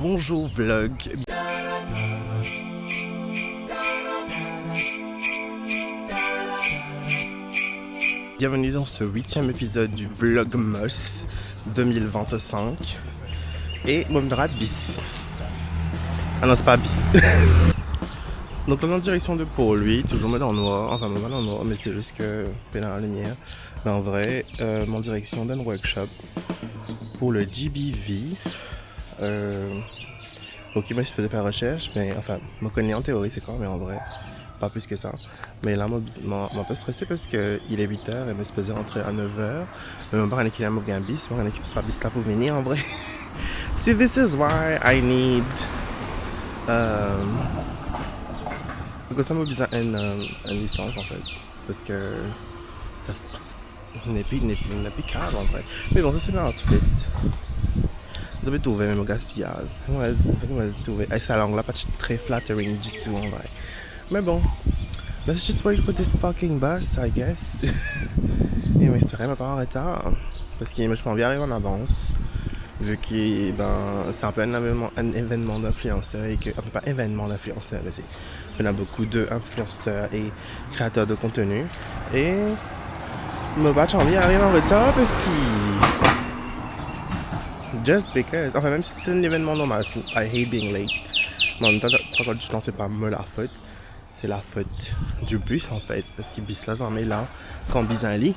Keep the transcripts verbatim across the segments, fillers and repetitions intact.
Bonjour vlog. Bienvenue dans ce huitième épisode du Vlogmas deux mille vingt-cinq. E mo dan bis. Ah non, se pa bis. Donk la, an direksion de Port Louis, touzour mo dan nwar, anfin, mo pa dan nwar, me se zis ke pena lalimier. Me an vre, euh, mo an direksion dan enn workshop pou le G B V. Euh, ok, mo sipoze fer resers, me anfin, mo kone an teori se kwa, me an vre, pa plis ki sa. Me la, mo, mo, mo inpe strese parski il est huit heures e mo sipoze rantre a nev er. Me mo pa kone ki ler mo gagn bis, mo pa kone ki sa bis la pou vini an vre. See, this is why I need, euh, akoz sa mo bizin enn, euh, enn lisans, an fet. Parski sa, s-, s-, nepi, nepi, nepi kav, an vre. Me bon, sa se enn lot fet. Zot pe trouve mem gaspiyaz. Mo, mo trouve, e sa lang la pa ti tre flattering ditou, an vre. Me bon, let's just wait for this fucking bus, I guess. E mo espere mo pa an retar, parski mo ti anvi ariv an avans, vi ki, ben, se inpe enn evennman, enn evennman d'influenceurs e ki, anfin, pa evennman d'influenceurs, me se, il y a beaucoup d'influenceurs et créateurs de contenu. E mo pa ti anvi ariv an retar parski, just because, anfin, mem si se enn evennman normal, I hate being late. Me an mem tan, trwa kar ditan, se pa mo lafot. Se lafot du bus, an fet, parski bis la zame la kan bizin li.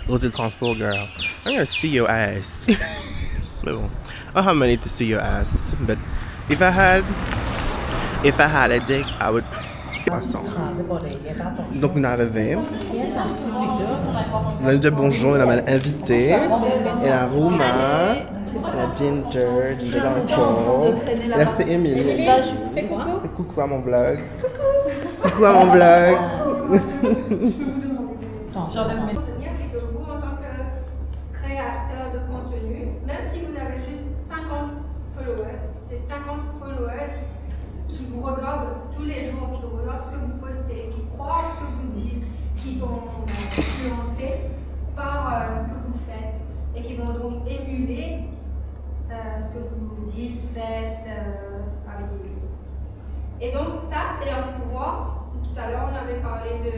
Roze le transpor, girl. I'm gonna sue your ass. Me bon, I don't have money to sue your ass, but if I had, if I had a dick, I would. Pasan. Donk, nou arive. La, nou dir bonzour, nou amenn invite. E la Rouma, la Ginger, Ginger ankor. La, se Emily. Fais coucou. Coucou à mon blog. Coucou à mon blog. Attends, j'enlève mes... C'est que vous, en tant que créateur de contenu, même si vous avez juste cinquante followers, ces cinquante followers qui vous regardent tous les jours, qui regardent ce que vous postez, qui croient ce que vous dites, qui sont influencés par, euh, ce que vous faites et qui vont donc émuler, euh, ce que vous dites, faites, euh, avec les vidéos. Et donc, ça, c'est un pouvoir. Tout à l'heure, on avait parlé de...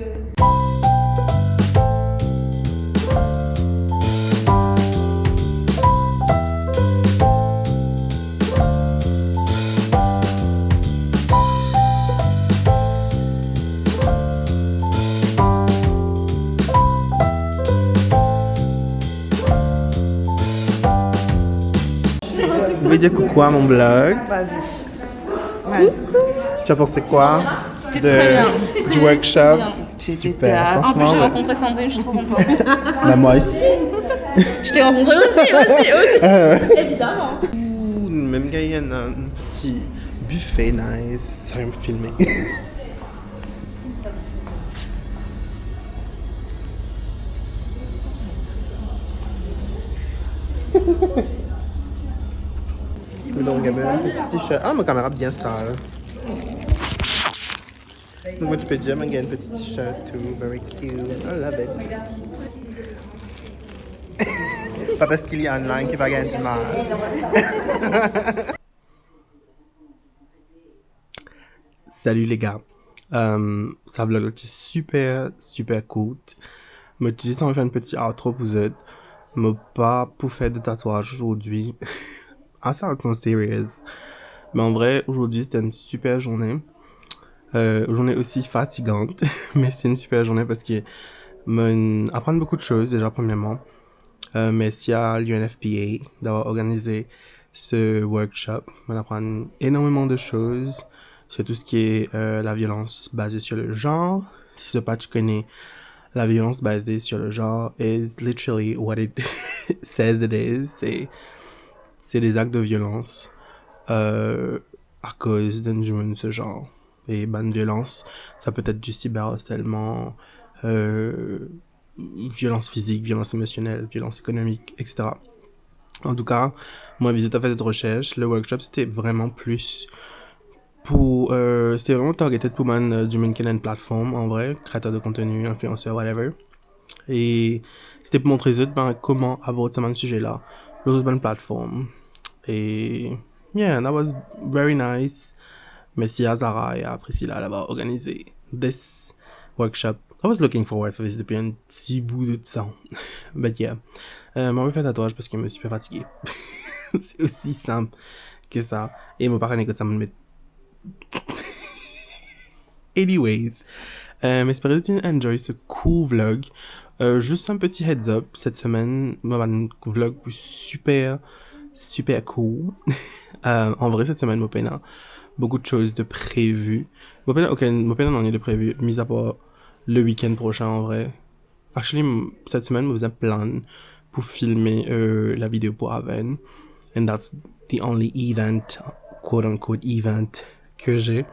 Vous pouvez dire coucou à mon blog. Vas-y. Vas-y. Tu as pensé quoi de, du workshop ? C'était très bien. C'était top. Super, franchement, ouais. En plus, j'ai rencontré Sandrine, je suis trop contente. Bah, moi aussi. Je t'ai rencontré aussi, aussi, aussi. Ah ouais. Évidemment. Ouh, mem gagn enn, enn ti bife, nice. Sa, mo filme. Donk, gagn enn ti t-shirt. Ah, mo kamera bien sal. Donk, mo ti pe dir, mo gagn enn ti t-shirt tou, very cute. I love it. Pa parski li online ki pa gagn dimal. Salut les gars. Euh, sa vlog la ti siper, siper kourt. Mo ti zis anvi fer enn ti outro pou zot. Mo pa pou fer de tatouaz zordi. Ah, sa, it's not serious. Me an vre, zordi, se enn siper zourne. Euh, zourne osi fatigan, me se enn siper zourne parski mo aprann boukou de soz deza, premierman. Euh, mersi a l'U N F P A d'avoir organisé ce workshop. Mo aprann enormeman de soz sur tout ce qui est, euh, la violence basée sur le genre. Si zot pa ti kone, la violence basée sur le genre is literally what it says it is. C'est, c'est des actes de violence, euh, akoz de nou, se genre. E bann violans, sa peut être du cyberharcèlement, euh, violans fizik, violans emosionel, violans ekonomik, et cetera. An tou ka, mo invit zot a fer zot resers. Le workshop, c'était vraiment plus pou, euh, c'était vraiment targeted pou bann, euh, dimoun ki ena enn platform, an vre, créateur de contenu, influenceur, whatever. E c'était pou montre zot, ben, kouma abord sa bann size la lor zot bann platform. E Yeah, that was very nice. Mersi a Zara e a Priscilla d'avoir organisé this workshop. I was looking forward for this depuis un ti bout de temps. But yeah. Euh, mo pe fer tatwaz parski mo siper fatige. C'est aussi simple que ça. E mo pa kone kot sa mo met. Anyways, euh, mo espere zot inn enjoy ce cool vlog. Euh, juste un petit heads up, cette semaine, mo bann vlog siper, siper cool. Euh, an vre, cette semaine, mo pena beaucoup de choses de prévues. Mo pena, ok, mo pena nanye de prévu, mis à part le week-end prochain, an vre. Actually, m-, cette semaine, mo bizin plan pou filme, euh, la vidéo pou Aven. And that's the only event, quote unquote event, que j'ai.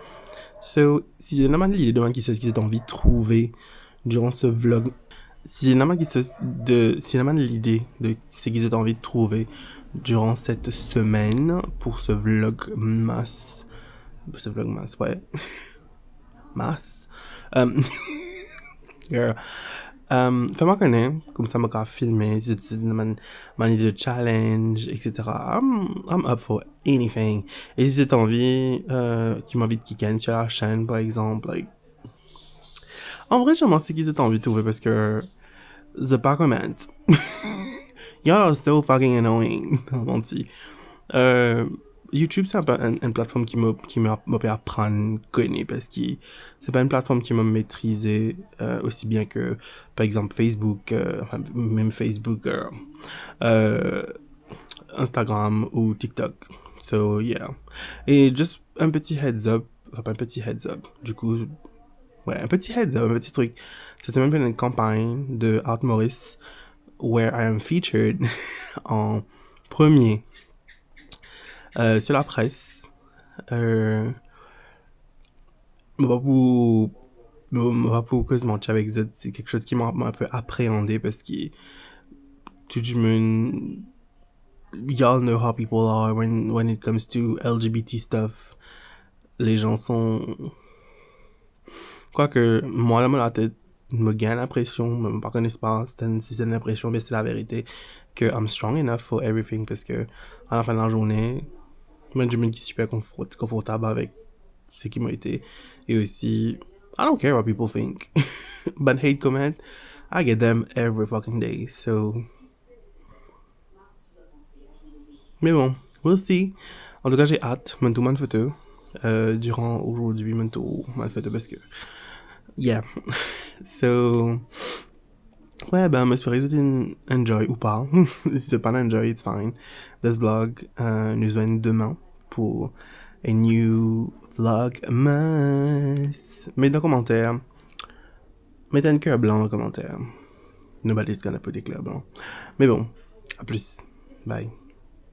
So, si zot ena bann lide de bann kiksoz ki zot anvi trouve durant ce vlog, si zot ena bann kiksoz de, si zot ena bann lide de seki zot anvi trouve durant cette semaine pour ce vlogmas, pour ce vlogmas, ouais. Mas. Euh, yeah. Euh, fer mwa kone, koumsa mo kapav filme, si zot ena bann, bann ide de challenge, et cetera. I'm, I'm up for anything. E si zot anvi, euh, ki mo invit kikenn sur la chaîne, par exemple, like, an vre, zame seki zot anvi trouve parski zot pa comment. Y'all are so fucking annoying. Non, manti. Euh, YouTube, se pa enn, enn platform ki mo, ki mo, mo pe aprann kone, parski se pa enn platform ki mo metrize, euh, osi bien ke, par exemple, Facebook, euh, enfin, même Facebook, euh, euh, Instagram ou TikTok. So, yeah. E just un petit heads up, enfin, pas un petit heads up, du coup, ouais, un petit heads up, un petit truc. Cette semaine, il y a une campagne de Art Maurice where I am featured en premier, euh, sur la presse. Euh, mo pa pou, mo, mo pa pou koz manti avek zot, se kiksoz ki mo, mo inpe apréande parski tou dimoun, y'all know how people are when, when it comes to L G B T stuff. Les gens sont, kwake mwa, dan mo latet, mo gagn linpresion, mo pa kone si se enn, si se enn linpresion, me se laverite, ke I'm strong enough for everything, parski a la fin de la journée, mo enn dimoun ki siper konfort-, konfortab avek seki mo ete. E osi, I don't care what people think. But hate comment, I get them every fucking day. So, me bon, we'll see. En tout cas, j'ai hâte. Mo'nn trouv bann foto. Euh, durant aujourd'hui, mo'nn trouv bann foto parski, yeah. So, ouais, ben, mo espere zot inn enjoy ou pa. Si zot pa'nn enjoy, it's fine. This vlog, euh, nou zwenn demin pou a new vlogmas. Met dan komanter, met enn ker blan dan komanter. Nobody's gonna put a ker blan. Me bon, a plus. Bye.